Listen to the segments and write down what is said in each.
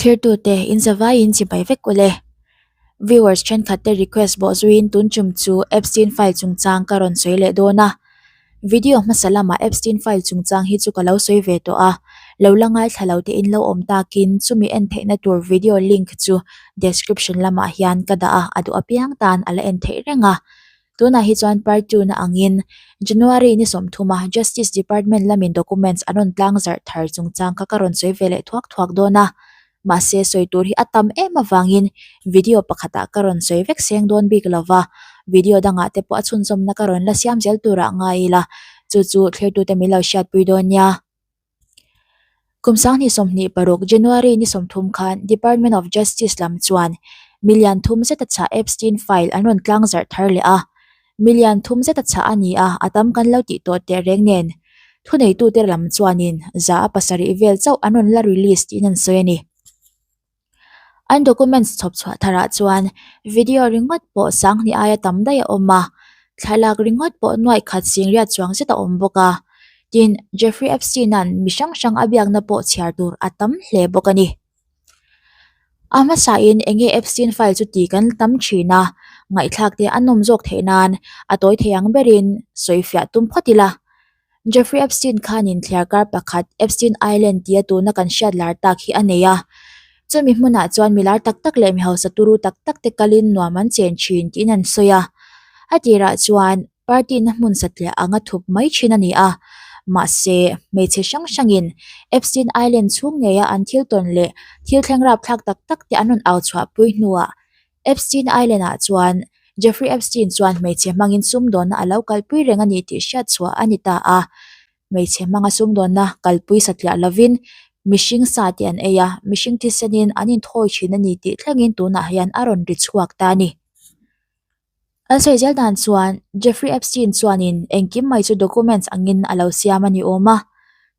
Thlirtute, in zavaiin chibai vek ule. Viewers thenkhatte request bawh zuiin tun tum chu Epstein file chungchang ka rawn sawi leh dawn a. Video hmasa lamah Epstein file chungchang hi chu ka lo sawi ve tawh a, lo la ngaithla lo te in lo awm takin chumi en theihna tur video link chu description lamah hian ka dah a, a duh apiang tan a la en theih reng a. Tunah hi chuan part 2 na angin January ni sawmthuma Justice Department lamin documents an rawn tlang zarh thar chungchang kha ka rawn sawi ve leh thuak thuak dawn a. Mahse sawi tur hi a tam em avangin video pakhatah ka rawn sawi vek seng dawn bik lo va, video dangah te pawh a chhunzawmna ka rawn la siam zel turah ngai ila, chu chu thlirtute min lo hriatpui dawn nia. Kum 2026 January ni 30 khan Department of Justice lam chuan million thum zeta chhah Epstein file an rawn tlang zarh thar leh a. Million thum zeta chhah a ni a, a tam kan lo tih tawh teh reng nen. Thuneitute lam chuanin za a pasarih vel chauh an rawn la release tiin an sawi a ni. An documents chhawp chhuah tharah chuan video ringawt pawh sanghnih aia tam daih a awm a, thlalak ringawt pawh nuaih khat singriat chuang zet a awm bawk a. Tin, Jeffrey Epstein-a'n mi hrang hrang a biakna pawh chhiar tur a tam hle bawk a ni. A hmasain eng nge Epstein file chu tih kan tam thin a, ngaihthlak te a nawm zawk theih nan a tawi thei ang berin sawifiah tum phawt ila. Jeffrey Epstein khanin thliarkar pakhat Epstein Island tia tuna kan hriat lar tak hi a nei a. Chumi hmunah chuan mi lar tak tak leh mi hausa turu tak tak te kalin nuam an chen thin tiin an sawi a. A tirah chuan party na hmun satliah anga thup mai thin a ni a. Mahse, hmeichhe hrang hrangin Epstein Island chhung ngeia an thil tawn leh thil thleng rapthlak tak tak te an rawn au chhuahpui hnuah Epstein Island-ah chuan Jeffrey Epstein chuan hmeichhe hmangin sumdawnna a lo kalpui reng a ni tih hriat chhuah a ni ta a. Hmeichhe hmanga sumdawnna kalpui satliah lovin mihring sa te an ei a, mihring thisenin an inthawi thin a ni tih thlengin tunah hian a rawn ri chhuak ta a ni. An sawi zel dan chuan Jeffrey Epstein chuanin engkim mai chu documents angin a lo siam a ni awm a.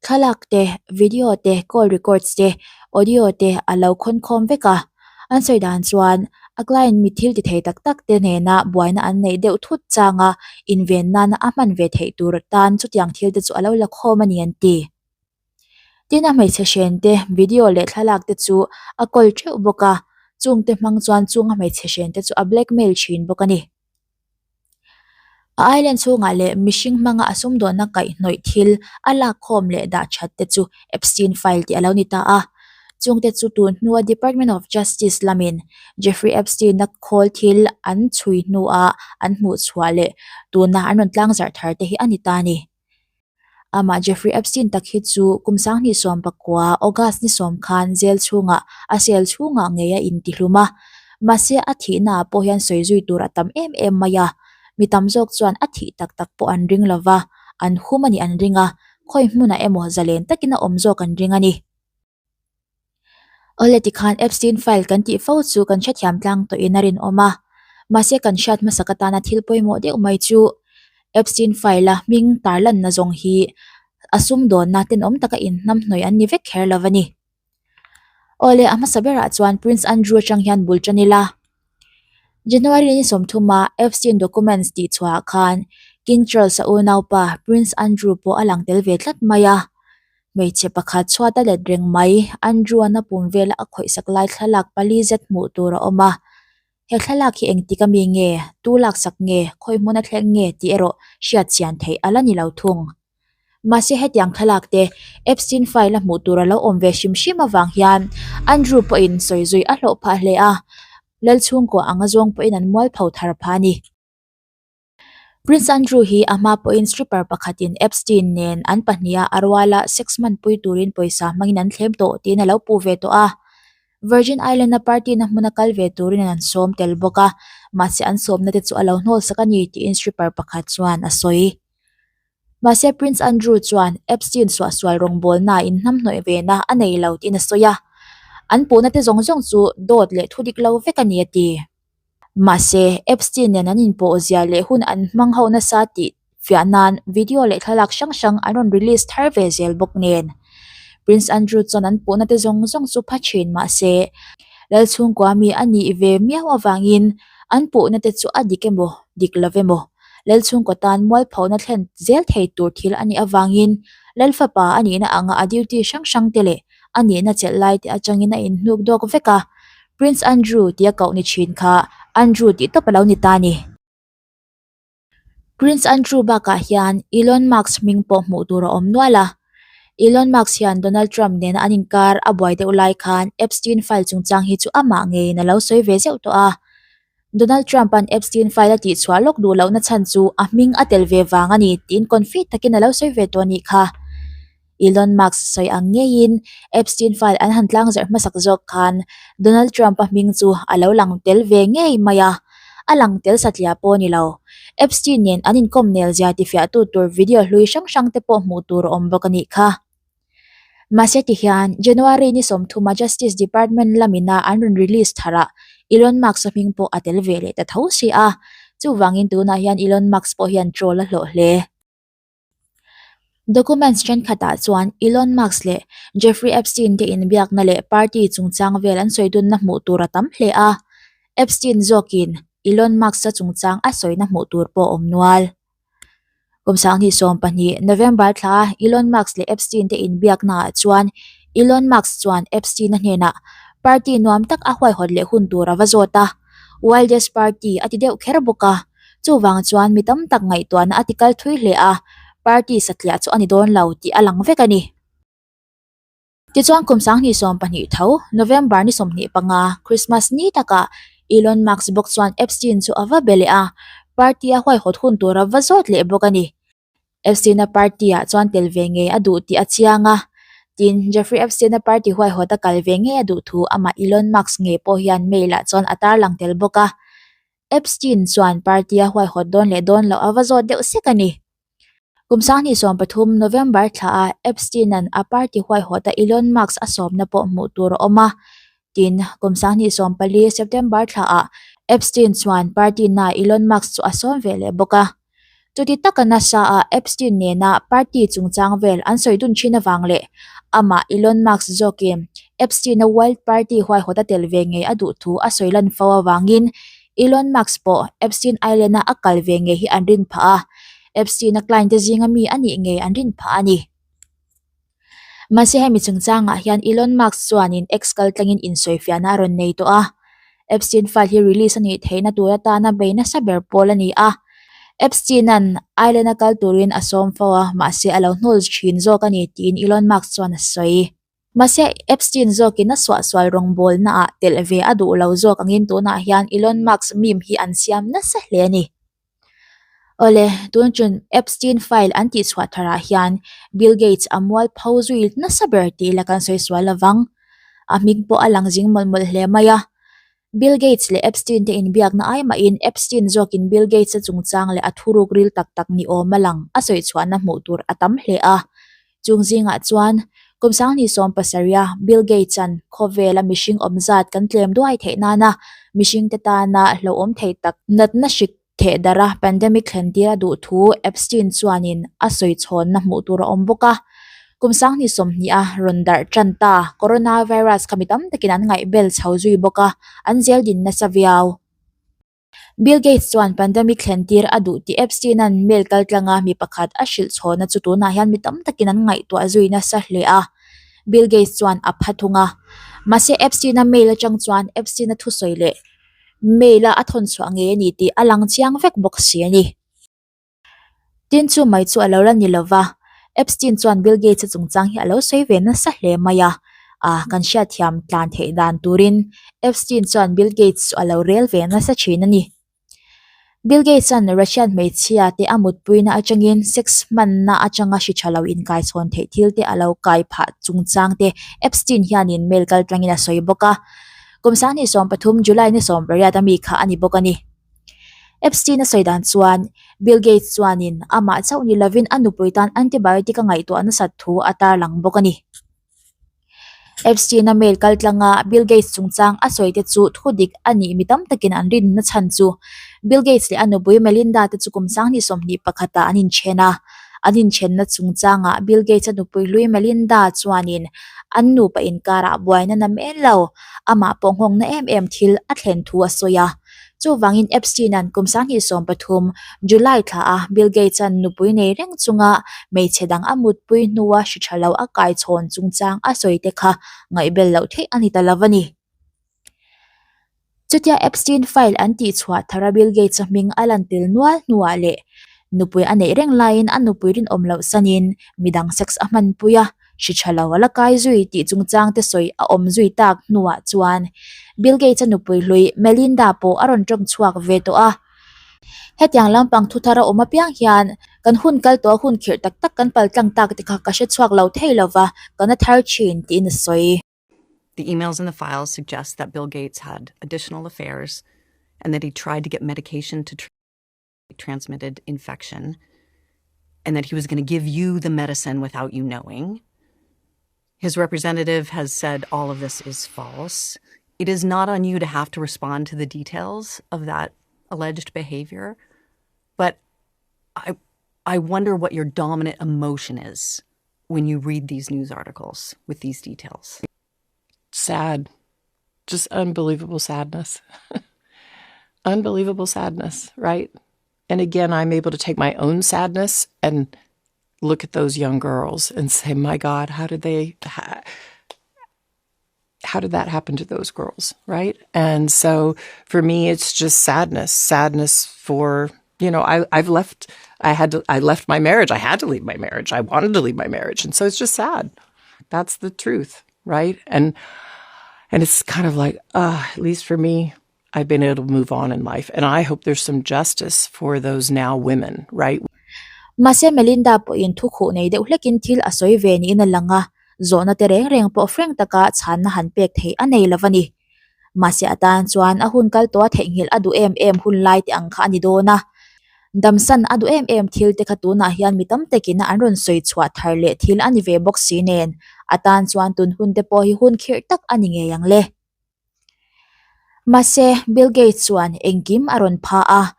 Thlalak te, video te, call records te, audio te a lo khawn khawm vek a. An sawi dan chuan a client mi thil ti thei tak tak te nena buaina an neih deuh thut changa inven nana a hman ve theih tur tan chutiang thil te chu a lo la khawm a ni an ti. Tin a hmeichhe hren te, video leh thlalak te chu a kawl theuh bawk a, chung te hmang chuan chung a hmeichhe hren te chu a blackmail thin bawk a ni. A island chhungah leh mihring hmanga a sumdawnna kaihhnawih thil a lak khawm leh dah that te chu Epstein file tih a lo ni ta a. Chung te chu tun hnua Department of Justice lamin Jeffrey Epstein-a khawl thil an chhui hnua an hmuh chhuah leh tuna an rawn tlangzarh thar te hi a ni ta a ni. Amah Jeffrey Epstein tak hi chu kum 2019 August ni sawm khan jail chhungah a cell chhungah ngei a intihlum a. Mahse a thihnaah pawh hian sawi zui tur a tam em em mai a. Mi tam zawk chuan a thih tak tak pawh an ring lo va, an hum a nih an ring a, khawi hmunah emaw zalen takin a awm zawk an ring a ni. Awle tikhan Epstein file kan tih fo chu kan hrethiam tlang tawhin a rinawm a, mahse kan hriat hmasak atana thil pawimawh deuh mai chu Epstein file a hming tarlanna zawng hi a sumdawnna tenawm taka inhnamhnawih an ni vek kher lo a ni. Awle a hmasa berah chuan Prince Andrew atang hian bul tan ila. January ni sawmthuma Epstein documents tih chhuahah khan King Charles-a unaupa Prince Andrew pawh a lang tel ve tlat mai a. Hmeichhe pakhat chhuat a let reng mai, Andrew-a'n a pum vela a khawihsak lai thlalak pali zet hmuh tur a awm a. He thlalak hi engtik ami nge, tu laksak nge, khawi hmun a thleng nge tih erawh hriat chian theih a la ni lo thung. Mahse hetiang thlalak te Epstein file a hmuh tur a lo awm ve hrim hrim avang hian Andrew pawhin sawi zui a hlawh phah hle a, Lalchhungkaw anga zawng pawhin an mualpho thar phah a ni. Prince Andrew hi a hma pawhin stripper pakhatin Epstein nen an pahniha a ruala sex hmanpui turin pawisa hmangin an thlem tawh tiin a lo puh ve tawh a. Virgin Island-a party-na hmuna kal ve turin an sawm tel bawk a, mahse an sawmna te chu a lo hnawlsak a ni tiin stripper pakhat chuan a sawi. Mahse Prince Andrew chuan Epstein suahsual rawngbawlnaa inhnamhnawih vena a nei lo tiin a sawi a, an puhna te zawng zawng chu dawt leh thu dik lo vek a ni a ti. Mahse, Epstein nen an inpawh zia leh hun an hmang ho nasa tih fiah nan video leh thlalak hrang hrang an rawn release thar ve zel bawk nen. Prince Andrew chuan an puhna te zawng zawng chu pha thin mahse, Lalchhungkua mi a nih ve miau avangin an puhna te chu a dik emaw, dik lo emaw, Lalchhungkaw tan mualphona thlen zel thei tur thil a nih avangin Lalfapa a nihna anga a duty hrang hrang te leh. A nihna chelh lai te atangin a inhnuk dawk vek a, Prince Andrew tia koh ni thin kha Andrew tih tawp a lo ni ta a ni. Prince Andrew bakah hian Elon Musk hming pawh hmuh tur a awm nual a. Elon Musk hian Donald Trump nena an inkar a buai deuh lai khan Epstein file chungchang hi chu amah ngeiin a lo sawi ve zeuh tawh a. Donald Trump-a'n Epstein file a tihchhuah lawk duh lohna chhan chu a hming a tel ve vang a ni tiin confi takin a lo sawi ve tawh a nih kha. Elon Musk sawi ang ngeiin Epstein file an han tlangzarh hmasak zawk khan Donald Trump-a hming chu a lo lang tel ve ngei mai a, a lang tel satliah pawh a ni lo. Epstein nen an inkawm nel zia tifiahtu tur video hlui hrang hrang te pawh hmuh tur a awm bawk a nih kha. Mahse tihian January ni sawmthuma Justice Department lamina an rawn release tharah Elon Musk-a hming pawh a tel ve leh ta tho si a, chuvangin tunah hian Elon Musk pawh hian troll a hlawh hle. Documents thenkhatah chuan Elon Musk leh Jeffrey Epstein te inbiakna leh party chungchang vel an sawi dunna hmuh tur a tam hle a, Epstein zawkin Elon Musk-a chungchang a sawina hmuh tur pawh a awm nual. Kum 2020 November thla Elon Musk leh Epstein te inbiaknaah chuan Elon Musk chuan Epstein-a hnenah party nuam tak a huaihawt leh hun tur a va zawt a, Wildest Party a ti deuh kher bawk a, chuvang chuan mi tam tak ngaihtuahna a ti kal thui hle a, party satliah chu a ni dawn lo tih a lang vek a ni. Tichuan kum 2020 tho, November ni 25, Christmas ni takah Elon Musk bawk chuan Epstein chu a va be leh a, party a huaihawt hun tur a va zawt leh bawk a ni. Epstein-a party-ah chuan tel ve ngei a duh tih a chiang a, tin Jeffrey Epstein-a party huaihawt a kal ve ngei a duh thu amah Elon Musk ngei pawh hian mail-ah chuan a tarlang tel bawk a. Epstein chuan party a huaihawt dawn leh dawn loh a va zawt deuh sek a ni. Kum 2013 November thlaah Epstein-a'n a party huaihawta Elon Musk a sawmna pawh hmuh tur a awm a. Tin, kum 2014 September thlaah Epstein chuan party naa Elon Musk chu a sawm ve leh bawk a. Chuti taka nasa-a Epstein nena party chungchang vel an sawi dun thin avang leh amah Elon Musk zawkin Epstein-a Wild Party huaihawta tel ve ngei a duh thu a sawi lan fo avangin Elon Musk pawh Epstein Island-a a kal ve ngei hi an rin phah a, Epstein-a client te zinga mi a nih ngei an rin phah a ni. Mahse hemi chungchangah hian Elon Musk chuanin X kaltlangin insawifiahna a rawn nei tawh a, Epstein file hi release a nih theihna tur atana bei nasa ber pawl a ni a. Epstein-a'n Island-a kal turin a sawm fo a, mahse a lo hnawl thin zawk a ni tiin Elon Musk chuan a sawi. Mahse, Epstein zawkin a suahsual rawngbawlnaah telh ve a duh lo zawk angin tunah hian Elon Musk meme hi an siam nasa hle a ni. Awle, tun chun Epstein file an tihchhuah tharah hian Bill Gates a mualpho zui nasa ber tih la kan sawi sual lovang. A hming pawh a lang zing mawlh mawlh hle mai a. Bill Gates leh Epstein te inbiakna ai mahin Epstein zawkin Bill Gates-a chungchang leh a thuruk ril tak tak ni awm a lang a sawi chhuahna hmuh tur a tam hle a. Chung zingah chuan kum 2017-a Bill Gates-a'n khawvela mihring awm zat kan tlem duai theih nana mihringte tana hlauhawm thei tak natna hrik theh darh a pandemic thlen tir a duh thu Epstein chuanin a sawi chhawnna hmuh tur a awm bawk a. Kum 2020-a rawn darh tan ta coronavirus kha mi tam takin an ngaihbel chho zui bawk a, an zel din nasa viau. Bill Gates chuan pandemic thlen tir a duh tih Epstein-a'n mail kaltlanga mi pakhat a hrilh chhawnna chu tunah hian mi tam takin an ngaihtuah zui nasa hle a. Bill Gates chuan a pha thung a. Mahse Epstein-a mail atang chuan Epstein-a thusawi leh mail-a a thawn chhuah ngei a ni tih a lang chiang vek bawk si a ni. Tin chu mai chu a lo la ni lo va, Epstein chuan Bill Gates-a chungchang hi a lo sawi ve nasa hle mai a, ah kan hriatthiam tlan theih dan turin Epstein chuan Bill Gates chu a lo rel ve nasa thin a ni. Bill Gates-a'n Russian hmeichhia te a mutpuina atangin sex hmanna atanga hri tha lo inkaichhawn theih thil te a lo kai phah chungchang te Epstein hianin mail kaltlangin a sawi bawk a. Kum 2013 July ni 18 a mi kha a ni bawk a ni. Epstein a sawi dan chuan Bill Gates chuanin amah chauh ni lovin a nupui tan antibiotic a ngaihtuah nasat thu a tarlang bawk a ni. Epstein-a mail kaltlanga Bill Gates chungchang a sawi te chu thudik a nih mi tam takin an rinna chhan chu Bill Gates leh a nupui Melinda te chu kum 2021 ah an inthen a. An inthenna chungchangah Bill Gates-a nupui hlui Melinda chuanin an nupa inkarah buaina na men lo, amah pawh nghawngna em em thil a thlen thu a sawi a. Chuvangin Epstein-a'n kum 2013 July thla a Bill Gates-a'n nupui nei reng chunga hmeichhe dang a mutpui hnua hri tha lo a kaichhawn chungchang a sawi te kha ngaihbel loh theih a ni ta lo a ni. Chutia Epstein file an tihchhuah thara Bill Gates-a hming a lan tel nual hnuah leh nupui a neih reng laiin a nupui rinawm loh sanin midang sex a hmanpui a, hri tha lo a la kai zui tih chungchang te sawi a awm zui tak hnuah chuan Bill Gates-a nupui hlui Melinda pawh a rawn tawng chhuak ve tawh a. Hetiang lampang thu thar a awm apiang hian kan hun kal tawh a hun khirh tak tak kan paltlang tak te kha ka hre chhuak lo thei lova ka na thar thin tiin a sawi. The emails and the files suggest that Bill Gates had additional affairs and that he tried to get medication to treat transmitted infection and that he was going to give you the medicine without you knowing. His representative has said all of this is false. It is not on you to have to respond to the details of that alleged behavior, but I I wonder what your dominant emotion is when you read these news articles with these details. Sad. Just unbelievable sadness. unbelievable sadness, right? And again, I'm able to take my own sadness and look at those young girls and say, my God, how did they, how, how did that happen to those girls, right? And so for me, it's just sadness, sadness for, you know, I, I've left, I had to, I left my marriage. I had to leave my marriage. I wanted to leave my marriage. And so it's just sad. That's the truth, right? And, and it's kind of like, uh, at least for me, I've been able to move on in life. And I hope there's some justice for those now women, right? Mahse Melinda pawhin thu khuh nei deuh hlekin thil a sawi ve niin a lang a, zawhna te reng reng pawh frank taka chhanna han pek theih a nei lo a ni. Mahse atan chuan a hun kal tawha theihnghilh a duh em em hun lai te ang kha a ni dawn a. Damsan a duh em em thil te kha tunah hian mi tam takin an rawn sawi chhuah thar leh thil a ni ve bawk si nen, atan chuan tun hun te pawh hi hun khirh tak a ni ngei ang le. Mahse, Bill Gates chuan engkim a rawn pha a,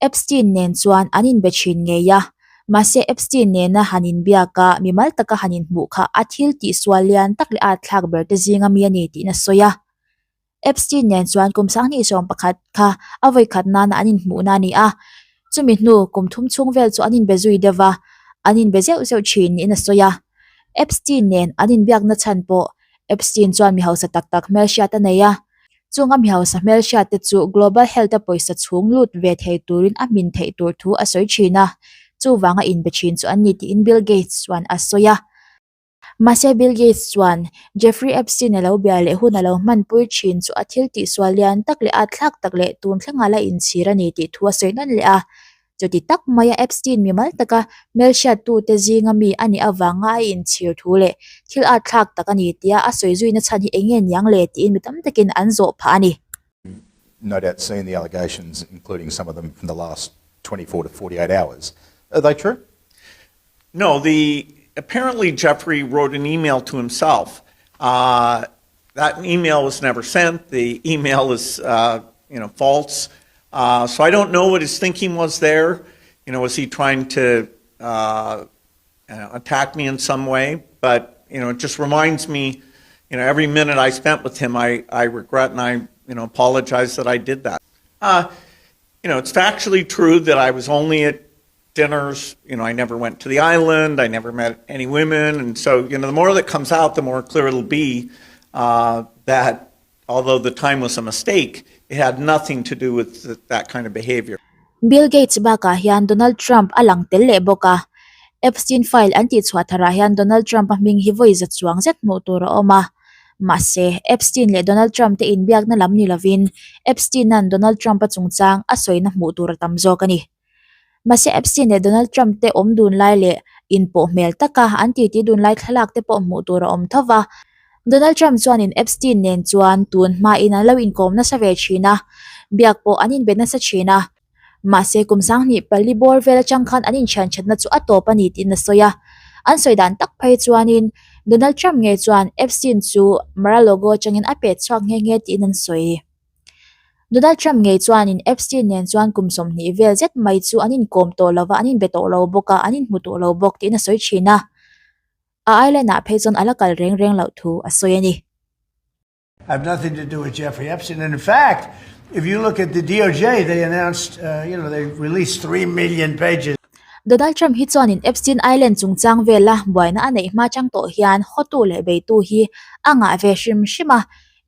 Epstein nen chuan an inbe thin ngei a. Mahse, Epstein nena han inbiak a, mimal taka han inhmuh kha a thil tihsual lian tak leh a thlak ber te zinga mi a ni tiin a sawi a. Epstein nen chuan kum 2011 kha a vawikhat nana an inhmuhna a ni a. Chumi hnu kum thum chhung vel chu an inbe zui deuh va, an inbe zeuh zeuh thin niin a sawi a. Epstein nen an inbiakna chhan pawh Epstein chuan mi hausa tak tak hmelhriat a nei a, chung a mi hausa hmelhriat te chu Global Health a pawisa chhung lut ve thei turin a hmin theih tur thu a sawi thin a, chuvanga inbe thin chu an ni tiin Bill Gates chuan a sawi a. Mahse Bill Gates chuan Jeffrey Epstein a lo bia leh hun a lo hmanpui thin chu a thil tihsual lian tak leh at thlak tak leh tun thlenga la inchhir a ni tih thu a sawi nawn leh a. Chuti tak maia Epstein mimal taka hmelhriattute zinga mi a nih avanga a inchhir thu leh thil at thlak tak a ni tia a sawi zuina chhan hi eng nge niang le tiin mi tam takin an zawh phah a ni. No doubt seen the allegations, including some of them from the last 24 to 48 hours. Are they true? No, the apparently Jeffrey wrote an email to himself. Uh, that email was never sent. The email is, uh, you know, false. Uh, so I don't know what his thinking was there. You know, was he trying to uh, attack me in some way? But you know, it just reminds me, you know, every minute I spent with him, I, I regret and I, you know, apologize that I did that. Uh, you know, it's factually true that I was only at dinners. You know, I never went to the island. I never met any women. And so, you know, the more that comes out, the more clear it'll be uh, that although the time was a mistake, it had nothing to do with th that kind of behavior. Bill Gates bakah hian Donald Trump a lang tel leh bawk a. Epstein file an tihchhuah tharah hian Donald Trump-a hming hi vawi za chuang zet hmuh tur a awm a. Mahse, Epstein leh Donald Trump te inbiakna lam ni lovin Epstein-a'n Donald Trump-a chungchang a sawina hmuh tur a tam zawk a ni. Mahse Epstein leh Donald Trump te awm dun lai leh inpawh hmel taka an titi dun lai thlalak te pawh hmuh tur a awm tho va. Donald Trump chuanin Epstein nen chuan tun hmain an lo inkawm nasa ve thin a, biak pawh an inbe nasa thin a. Mahse kum 24 bawr vel atang khan an inthianthatna chu a tawp a ni tiin a sawi a. An sawi dan tak phei chuanin Donald Trump ngei chuan Epstein chu Mar-a-Lago atangin a pet chhuak nghe nghe tiin an sawi. Donald Trump ngei chuanin Epstein nen chuan kum 20 vel zet mai chu an inkawm tawh lo va, an inbe tawh lo bawk a, an inhmu tawh lo bawk tiin a sawi thin a. A island ah phei chuan a la kal reng reng loh thu a sawi a ni. I have nothing to do with Jeffrey Epstein and in fact, If you look at the DOJ, they announced, uh, you know, they released 3 million pages. Donald Trump hi chuanin Epstein Island chungchang vela buaina a neih hma chang tawh hian hawtu leh beitu hi a ngah ve hrim hrim a,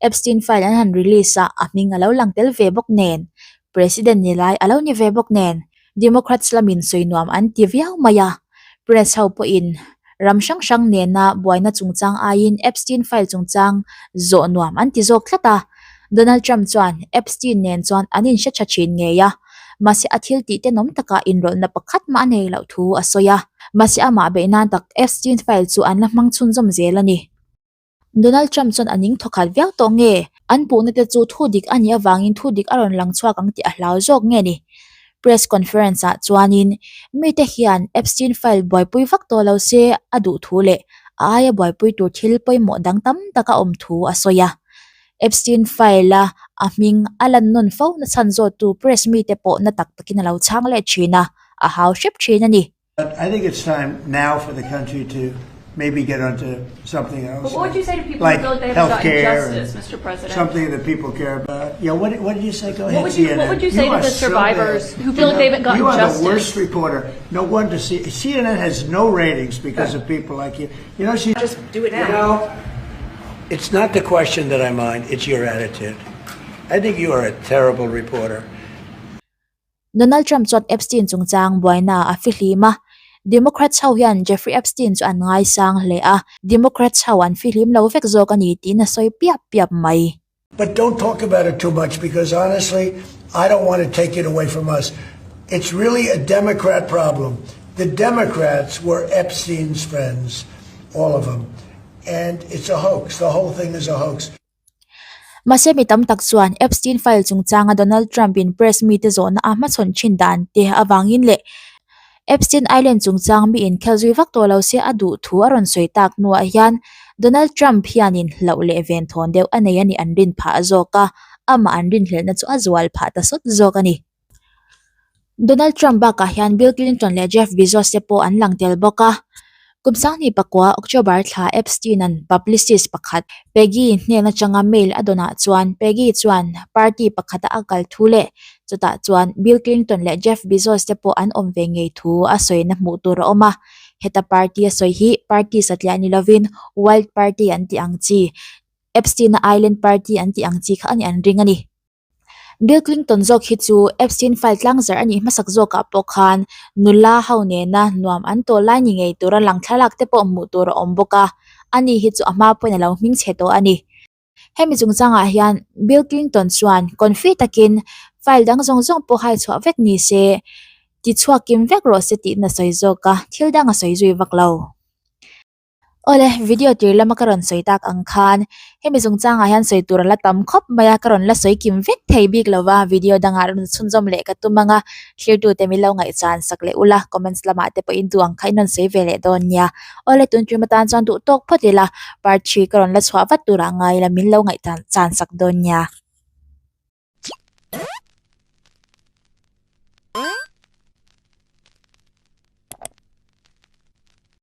Epstein file an han release a, a hming a lo lang tel ve bawk nen, President ni lai a lo ni ve bawk nen, Democrats lamin sawi nuam an ti viau mai a, Press ho pawhin ram hrang hrang nena buaina chungchang aiin Epstein file chungchang zawh nuam an ti zawk tlat a. Donald Trump chuan Epstein nen chuan an inhre tha thin ngei a, mahse a thil tih tenawm takah inrawlhna pakhat mah a nei loh thu a sawi a. Mahse amah beih nan tak Epstein file chu an la hmang chhunzawm zel a ni. Donald Trump chuan a ning thawkhat viau tawh nge? An puhna te chu thu dik a nih avangin thu dik a rawn lang chhuak ang tih a hlau zawk nge ni? Press conference ah chuanin mite hian Epstein file buaipui vak tawh lo se a duh thu leh a aia buaipui tur thil pawimawh dang tam tak a awm thu a sawi a. Epstein file a a hming a lan nawn fo na chhan zawttu press mite pawh na tak takin a lo chhang leh thin a, a hau hrep thin a ni. But I think it's time now for the country to maybe get onto something else. But what would you say to people like who feel like they haven't gotten healthcare justice, and Mr. President? Something that people care about. Yeah, what, what did you say? Go ahead, What would you- CNN. what would you say to are the so survivors bad. who feel like they haven't gotten You are justice? the worst reporter. No wonder C- CNN has no ratings because of people like you. You know, she Just do it now. You know, it's not the question that I mind. It's your attitude. I think you are a terrible reporter. Donald Trump chuan Epstein chungchang buaina a fihlim a, Democrats ho hian Jeffrey Epstein chu an ngaisang hle a, Democrats ho an fihlim lo vek zawk a ni tiin a sawi piap piap mai. But don't talk about it too much because honestly, I don't want to take it away from us. It's really a Democrat problem. The Democrats were Epstein's friends, all of them. And it's a hoax. The whole thing is a hoax. Mahse mi tam tak chuan Epstein file chungchanga Donald Trump-in press mite zawhna a hmachhawn thin dan te avangin leh Epstein Island chungchang mi inkhel zui vak tawh lo se a duh thu a rawn sawi tak hnuah hian Donald Trump hianin hlauh leh venthawn deuh a nei a nih an rin phah zawk a, amah an rinhlelhna chu a zual phah ta sawt zawk a ni. Donald Trump bakah hian Bill Clinton leh Jeff Bezos te pawh an lang tel bawk a. Kum sanghnih pakua October thla Epstein-a'n publicist pakhat Peggy hnen atanga mail a dawnah chuan Peggy chuan party pakhata a kal thu leh chutah chuan Bill Clinton leh Jeff Bezos te pawh an awm ve ngei thu a sawina hmuh tur a awm a. Heta party a sawi hi party satliah ni lovin Wild Party an tih ang chi, Epstein-a Island Party an tih ang chi kha a nih an ring a ni. Bill Clinton zawk hi chu Epstein file tlangzarh a nih hmasak zawkah pawh khan nula ho nena nuam an tawh lai ni ngei tura lang thlalak te pawh hmuh tur a awm bawk a, ani hi chu a hma pawhin a lo hming chhe tawh a ni. Hemi chungchangah hian Bill Clinton chuan confi takin file dang zawng zawng pawh hai chhuah vek ni se, tichhuak kim vek rawh se tiin a sawi zawk a, thil dang a sawi zui vak lo. Awle, video tir lama ka rawn sawi tak ang khan hemi chungchangah hian sawi tur a la tam khawp mai a, ka rawn la sawi kim vek thei bik lo va, video dangah rawn chhunzawm leh ka tum ang a, thlirtute min lo ngaihchan sak leh ula, comments lamah te pawhin duh ang kha in rawn sawi ve leh dawn nia. Awle, tun ṭum atan chuan duh tawk phawt ila, part three ka rawn la chhuah vat turah ngai ila min lo ngaihchan sak dawn nia.